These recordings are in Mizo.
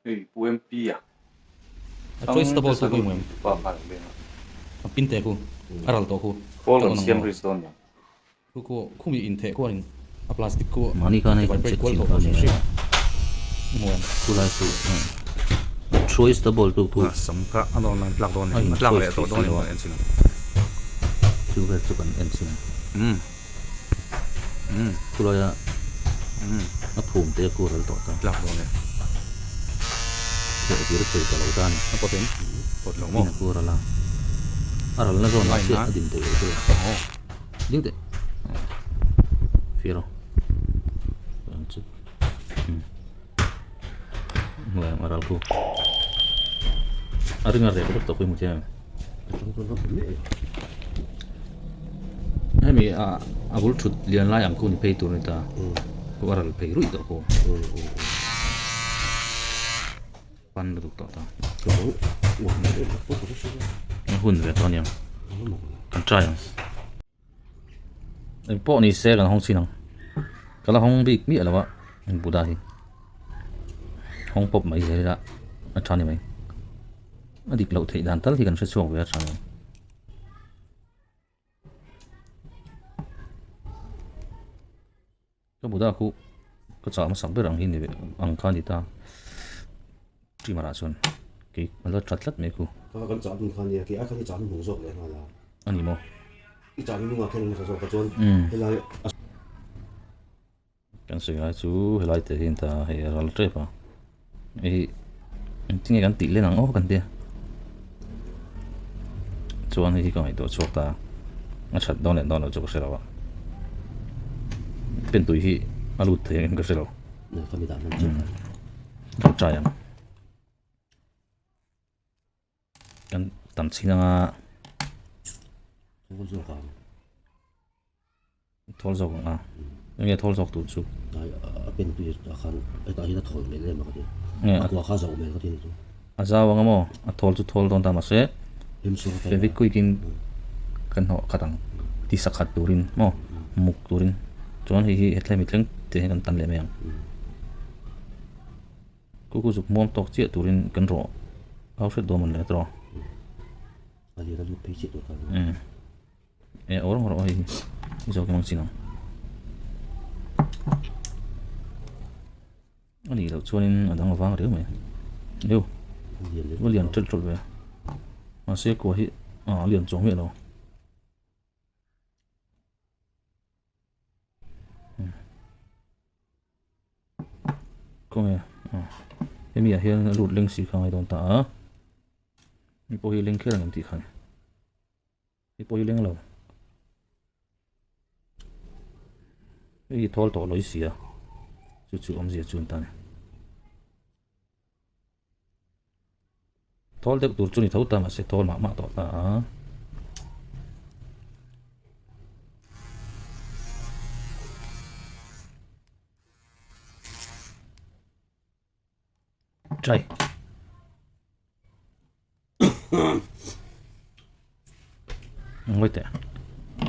Hei Pu MP a. A choice ta ball tu pawimawh em? Pa kha lo leng a. A pin teh khu, a ral tawh khu. Call kan siam risk dawn niang. Khu khu khumi in theh khuanin a plastic khu Mahni khan a hei kan vibrate check kual thin tawh kha tawh nia. hrim hrim. I hmu em? Khu lai chu choice ta ball tu khu. A sam kha a dawn a tlak dawn A em? in A tlak choice leh thei tawh si dawn em lo a. kan en chin ang. Chu vel chu kan en chin ang. Umm. Khulai a a phum te a kural tawh ta. Tlak dawn e. Theh vir thei ta lo ta a ni. A pawt em? Pawt lo maw? Tin a kural a. A ral na zawn ah chiah a din thei lo chu. Ding teh. Fir aw. Chu. Hnuai ang a ral khu. A ring a rek vek tawh pawimawh chiang em? Hemi a a bul thut lian lai ang khu ni phei tur a ni ta. Khu a ral phei ruih tawh khu. Pan lutuk tawh ta. A hun ve tawh aniang. Kan try ang. Eng pawh ni se kan hawng chin ang ka la hawng bik miah lo a Buddha hi hawng pawp mai zel ila a tha ni mai a dik loh theih dan tal hi kan hre chhuak ve a tha ni ka Buddha khu ka chah hmasak ber ang hi ni ang kha a ni ta trimmer ah chuan kei a la tha tlat mai khu. Kha kan chah dun kha nia kei ai khan i chah hnuhnung zawk leh nghal a. A ni maw? I chah hnuhnung ah khan hmasa zawk a chuan helai a. Kan sawi ngai chu helai te hi ta hei a ral tep a hei engtin nge kan tih len ang aw kan tia chuan hei hi ka ngaihtuah chhuak ta a that dawn leh dawn loh chu ka hre lo a pen tui hi a lut thei ang em ka hre lo ka try ang kan tam chin anga Thawl zawk ang a. Enge thawl zawk tur chu? A pen tui ah khan hetah hian a thawl hmel em a ka ti. A kua kha a zauh hmel ka ti chu. A zau ang a maw? A thawl chu thawl dawn ta mahse Fevikwik in kan hnawh khat ang ti sak khat turin maw muk turin chuan hei hi hetlai mi thleng te hian kan tan leh mai ang. Kuku zuk muam tawk chiah turin kan rawh au hret dawn mawn le tawh. A lian a lut phei chiah tur kha a ni. E awr ang rawh hei hi zawk mang chin ang a nih loh chuanin a dang avang riau mai eu a lian ṭelh ṭawlh ve mahse kua hi a lian chuang miah lo khawnge hemi ah hian a lut leng si kha ngai dawn ta a hei pawh hi leng kher ang em tih khan. Hei pawh hi leng lo. Hei hi thawl tawh lawi sia. Chu chu awmzia chu an ta ni. Thawl deuh tur chu ni tho ta mahse thawl mah mah tawh ta a. Try. Ngawi teh.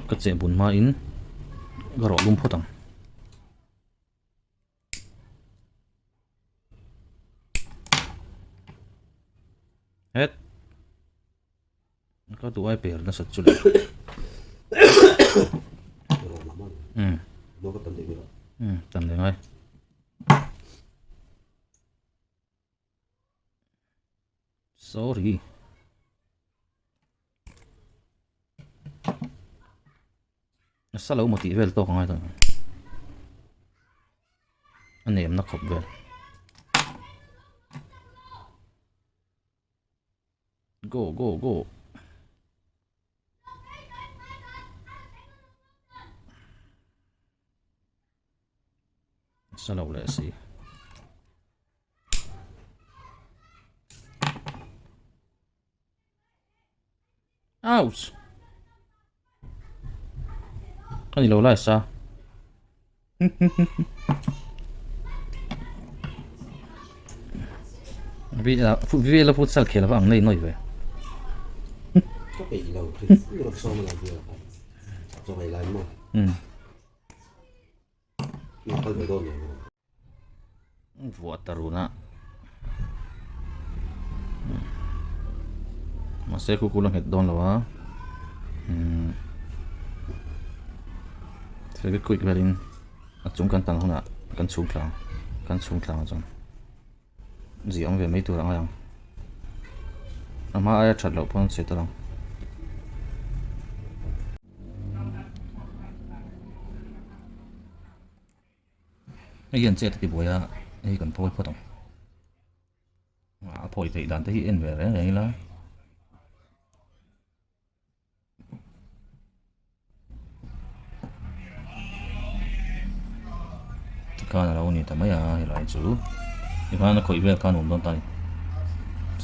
Ka cheh bun hma in ka rawh lum phawt ang. Het. Ka duh ai per nasat chu le. Um. Um, tan leh ngai. Sorry. Nasa lo maw tih vel tawk angai tawh. A nem na khawp vel. Go go go. Sa lo leh si. Ouch! Ani lo lai sa. Vi la vi la futsal khel va ang nei noi ve. Ka peih lo. Rawt sawm la vi la. Chaw ei lai maw. Vuah ta run a. Mahse khu kul a nghet dawn lo a umm fevikwik velin a chung kan tan hunah kan chhung thla ang kan chhung thla ang chuan zia awm ve mai tur a ngai ang a hma aia that loh pawn chhe ta lo. Hei hian chet a ti buai a hei kan phawi phawt ang a phawi theih dan te hi en ve reng reng ila. Tikhan a lo ni ta mai a helai chu tikhan a khawih vel khan a awm dawn ta a ni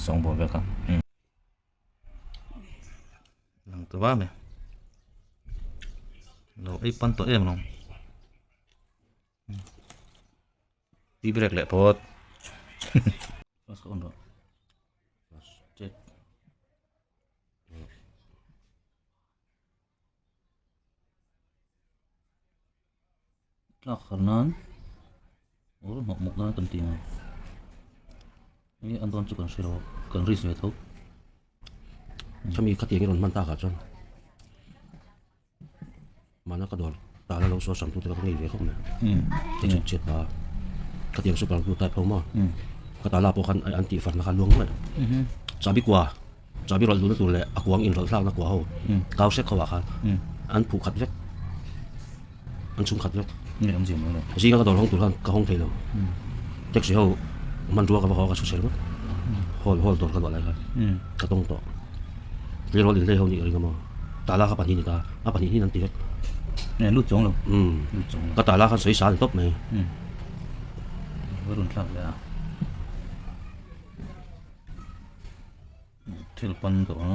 sawngbawl vel kha. Lang ta va mai lo ei pan tawh em lo tea break leh phawt flash ka on rawh flash check tlak har nan or hnawh muk nan kan ti ang hei an dawn chu kan hre lo kan risk ve tho Khami khatiang i rawn hman takah chuan mahna ka dawr tana lo sawi sam tute kha ka ngei ve khawp mai ka chhut chhiat ta khatiang super glue type ho maw ka tala pawh khan an tih farna kha luang nuaih chahbi kua chahbi rawlh duhna tur leh a kuang inrawlh hlakna kua ho kau sek ho ah khan an phuh khat vek an chhung khat vek zinga ka dawr hawng tur khan ka hawng thei lo taxi ho hmanrua ka va haw a ka chhu chhe ringawt hall hall dawr ka luah lai khan ka tawng tawh tleirawl inhlei ho nih ka ring a maw tala kha pahnih a ni ta a pahnih hnin an ti vek lut chuang lo lut chuang lo ka tala khan sawi sa a ni tawp mai va rawn thlak leh a thil pan tawh a.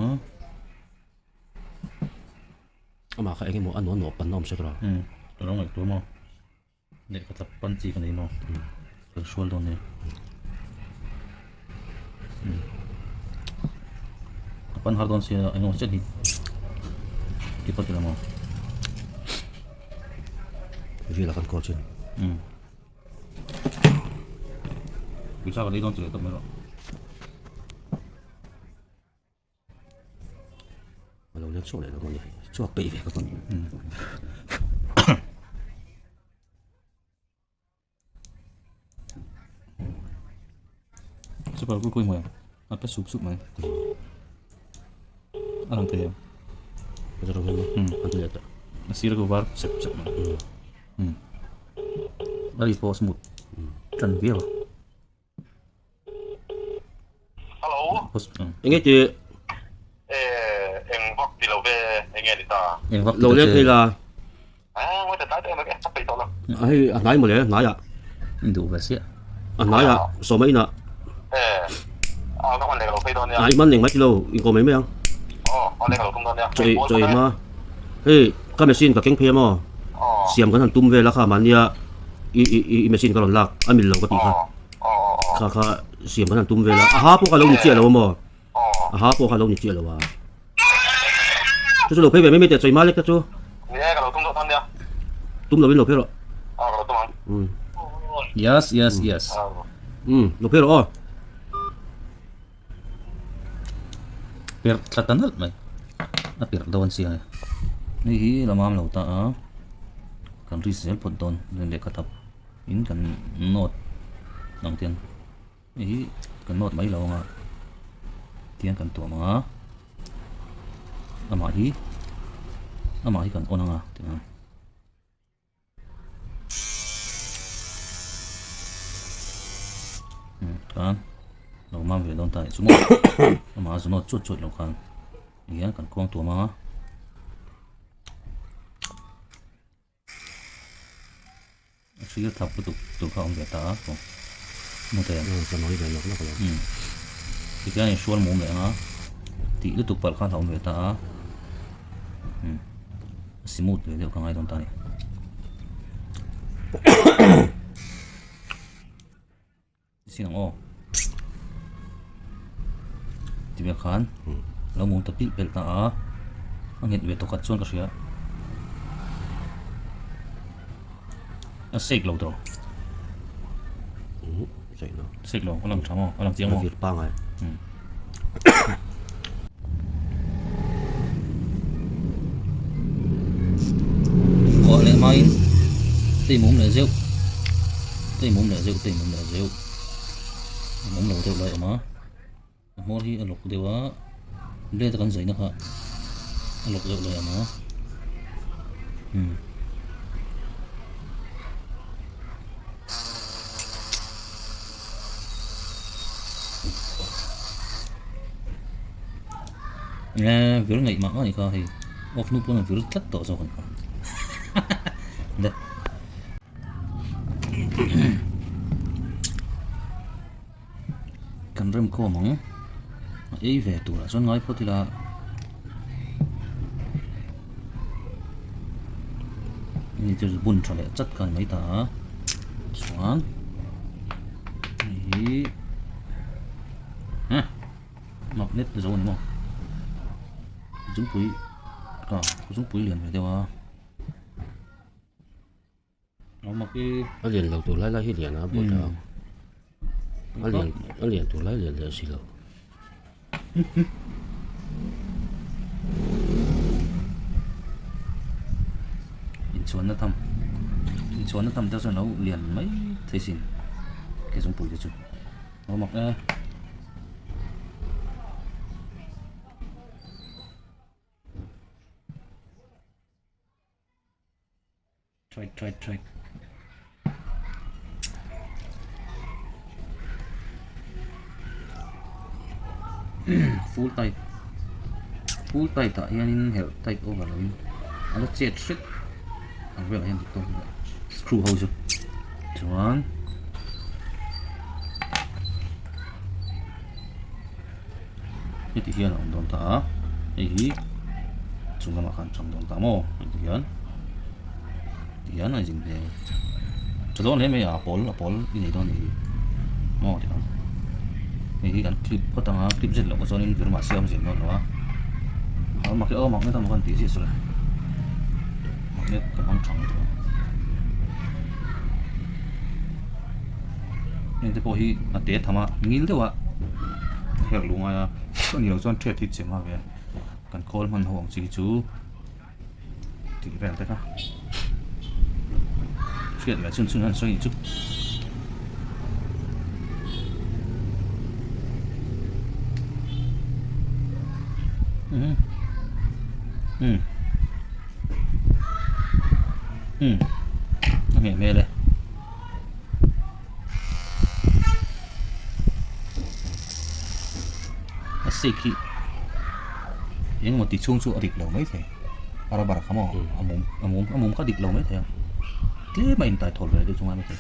Amah kha eng emaw a nuah nuah panna awm se tura. Umm ka lo ngaihtuah maw lehkha tlap pan chi ka nei maw kan hrual dawn nia umm a pan har dawn sia eng emaw chet hi ti phawt ila maw. Vela kan call chin. Umm pawisa ka lei dawn chi leh tawp mai rawh. A lo leng chhuak leh lo maw ni chhuak peih ve ka pawn. Super glue kawih hmuh em a pe sup sup mai a lang thei em an ti leh tawh a sir ka var sep sep mai a ri pawh smooth tan viau a. Hello. Enge ti? Eh, eng vak ti lo ve, enge ni ta? Eng vak Lo leng phei la. Ah, ngawt ta tlai mek e, a peih tawh lo. A hei a hnai mawle, a hnai ah. Duh ve siah. A hnai ah, sawma inah. Eh, a ka hman leh ka lo phei dawn nia. A i hman leng mai ti lo, inkawm mai mai ang. Aw, hman leh ka lo tum dawn nia. Chaw ei, chaw ei hma. Hei, ka machine ka keng phei a maw? Siam kan han tum vel a kha mahnia i i i machine ka rawn lak, a mil lo ka tih kha. Kha kha siam kan han tum vel a, a ha pawh kha lo ni chiah lo a maw? A ha pawh kha lo ni chiah lo a. Chu chu lo phei ve mai mai teh chawi hma lek te chu. Ni e, ka lo tum deuh dawn nia. Tum lovin lo phei rawh. Aw, ka lo tum ang. Umm. Yes, yes, yes. Umm, lo phei rawh aw. Perh thla ta nalh mai. A perh dawn chiang e. Hei hi la mam lo ta a, kan ri zel phawt dawn lehkha thap. In kan note ang tiang hei hi kan note mai lo anga tiang kan tuam anga amah hi amah hi kan on anga tiang khan lo mam ve dawn ta chu maw amah a zu note chut chut lo khan hian kan kuang tuam anga. A thlir thap lutuk tur kha a awm ve ta a aw hmu thei ang. Ka nawi ve nawk nawk lo. Umm tikhian in hrual mum leh ang a tih lutuk palh khan a awm ve ta a umm a smooth ve deuh ka ngai dawn ta a ni. Sin ang aw. Ti vel khan lo mum ta pilh pelh ta a, a nghet ve tawkhat chuan ka hria. A sek lo tawh. Sek lo. Sek lo, a lang tha maw? A lang chiang maw? A vir pangai. Kuah leh hmain tei mum leh zeuh tei mum leh zeuh tei mum leh zeuh a mum lo deuh lai a awm a a hmawr hi a lawk deuh a blade a kan zaina kha a lawk deuh lai a awm a umm. Nge vir ngaih mah mah ni kha hei off nu pawn a vir tlat tawh zawk a ni kha le kan rem khawm ang a ei ve turah chuan ngai phawt ila hei chu bun tha leh chat kha a ni mai ta a chuan hei hi eh magnet zo a ni maw zungpui ah zungpui lian ve deuh a a mak hi a lian lo tur lai lai hi lian a buai ta a lian a lian tur lai lian leh si lo. Inchhuanna tham inchhuanna tham te chuan lo lian mai thei sin ke zungpui te chu a mak e. Try try try. Full tight. Full tight ah hianin herh tight over loin a la chet hret ang velah hian dik tawk ila screw ho chu chuan heti hian a awm dawn ta a hei hi chung lamah khan chang dawn ta maw heti hian ti hian a inzin hmel tha dawn hle mai a a pawl a pawl i nei dawn a nih hi maw ti ang hei hi kan clip phawt ang a clip zet loh pawh chuanin vir mahse a awm zel dawn lo a a mak hi aw mak net a maw kan tih ziah chu le mak net ka hmang thang tawh a heng te pawh hi a te tham a ngil deuh a herh luh ngai a a ni loh chuan thread hi che hma ve a kan khawl hman ho ang chi hi chu tih vel te kha hriat leh chhun chhun an sawi chu um um um a ngheh hmel e. A seat hi engemaw ti chhung chu a dik lo mai thei a rubber kha maw a mum a mum a mum kha a dik lo mai thei a tlem a intai thawl ve deuh chu ngai mai thei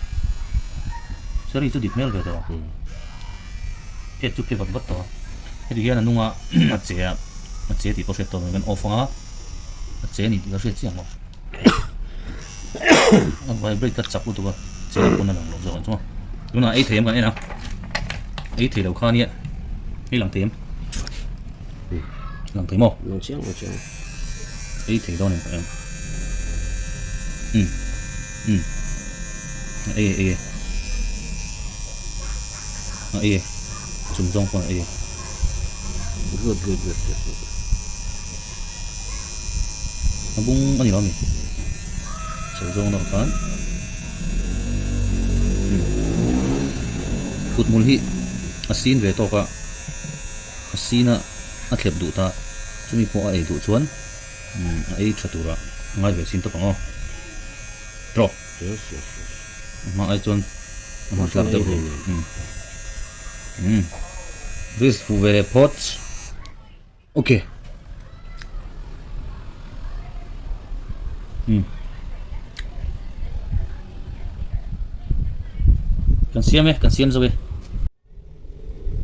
sorry chu dik hmel ve tawh a phet chu phe vat vat tawh a heti hian a hnunga a che a a che tih pawh hriat tawh lo kan off anga a che a ni tih ka hriat chiang lo. A vibrate kha chak lutuk a cheng pawn a lang loh zawk ang chu maw tunah ei thei em kan en a ei thei lo kha nia ei lang thei em lang thei maw lang chiang lang chiang ei thei dawn em ka en um um ei e ei e a ei e chung zawng pawn a ei e good good good good A bung a ni lo a mi? Chho zawng deuh khan kut hmul hi a sin ve tawk a, a sin a a thlep duh ta chumi pawh a ei duh chuan a ei tha tura ngai ve chin tawp ang aw. Trawk. A hma ai chuan a hman tlak deuh hle. Risk fuh ve leh phawt. Ok. Um. Kan siam e, kan siam zo e.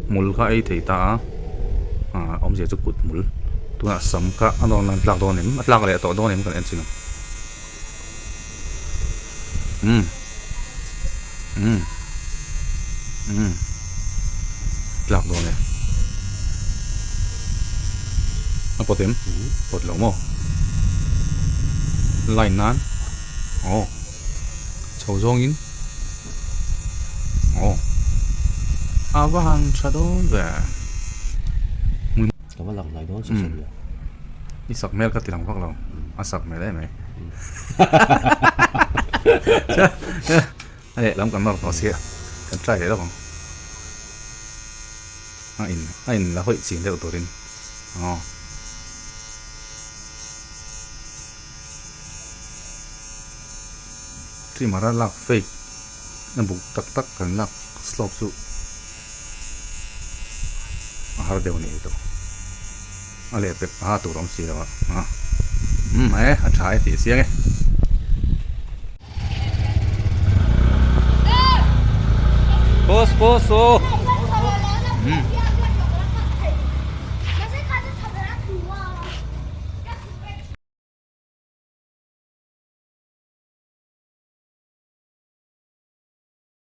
Hmul kha ei thei ta a, ah awmzia chu kut hmul. Tunah sam kha a nawn nan tlak dawn em? A tlak leh tawh dawn em kan en chin ang. Um. Um. Um. Tlak dawn e. A pawt em? Pawt lo maw? Line nan. Aw. Chho zawngin. Aw. A va han tha dawn ve. Ka va lang hnai dawn se se nia. I sak hmel ka ti lang vak lo, a sak hmel em mai. A lehlam kan nawr tawh sia, kan try leh lawk ang. A in a in la hawih chin deuh turin aw. Trimmer a lak fake a buk tak tak kan lak slope chu a har deuh a nih hi tawh a leh pek a tur a awm si lo a a umm e a tha e tih a chiang e. Pause pause aw.